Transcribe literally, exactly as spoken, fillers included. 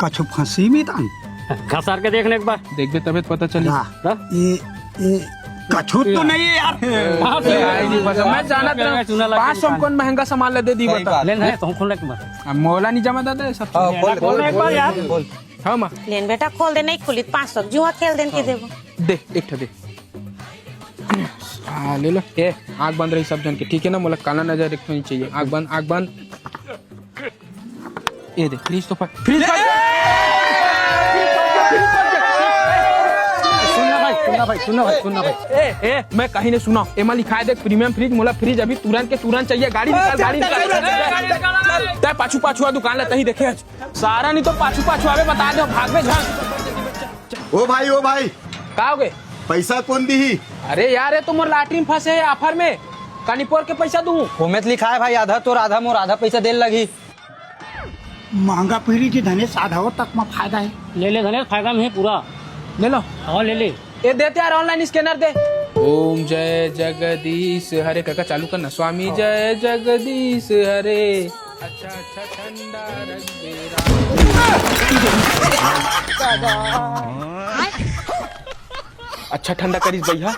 कछु फंसी में तान। घसार के देख ना एक बार। देखबे तबे तो पता चली। हाँ। हाँ? ये, ये कछु तो नहीं है यार। हाँ, ठीक है। मैं जानत रहूं। चूना लगा पाँच सौ में कौन महंगा सामान ला दे दी, सही बता। बात। ले ना, तो हम खोलने के बाद। अब मोला नहीं जमा दादा, ये सब हाँ, चीजें। खोल, खोल, खोल, एक बार खोल, यार। खोल, खोल। हाँ, माँ। लेन बेटा, खोल दे, नहीं खुली, पाँच सौ जुआ खेल देन के देबो। दे, एक ठो दे। हाँ, ले लो। ए, आँख बंद रही सब जन के, ठीक है ना? मोला काला नजर एक ठो नहीं चाहिए। आँख बंद, आँख बंद। ये दे, फ्रिज तो फट, फ्रिज फट गया। सुन ना भाई, सुन ना भाई, सुन ना भाई, सुन ना भाई। ए, ए, मैं कहीं नहीं सुना। एमा लिखाय देख, प्रीमियम फ्रिज, मोला फ्रिज अभी तुरंत के तुरंत चाहिए। गाड़ी निकाल, गाड़ी निकाल। तै पाछू पाछू आ दुकान ला, तहीं देखे। सारा नहीं तो पाछू पाछू आवे, बता दे, भागबे झन। ओ भाई, ओ भाई, का हो गे? पैसा कोन दिही? अरे यार, ये तो मोर लाटरी में फंसे हे, ऑफर में। कानी पोर के पैसा दूं? ओमे तो लिखाय भाई, आधा तोर, आधा मोर, आधा पैसा देल लगही। महंगा फ्रिज धनेश, आधा तक में फायदा है। ले ले धनेश, फायदा में है पूरा। ले लो। हाँ, ले ले। ये दे तो यार, ऑनलाइन स्कैनर दे। ओम जय जगदीश हरे, काका चालू कर ना। स्वामी जय जगदीश हरे। अच्छा, अच्छा, ठंडा रख दे राम। अच्छा ठंडा करिस भैया।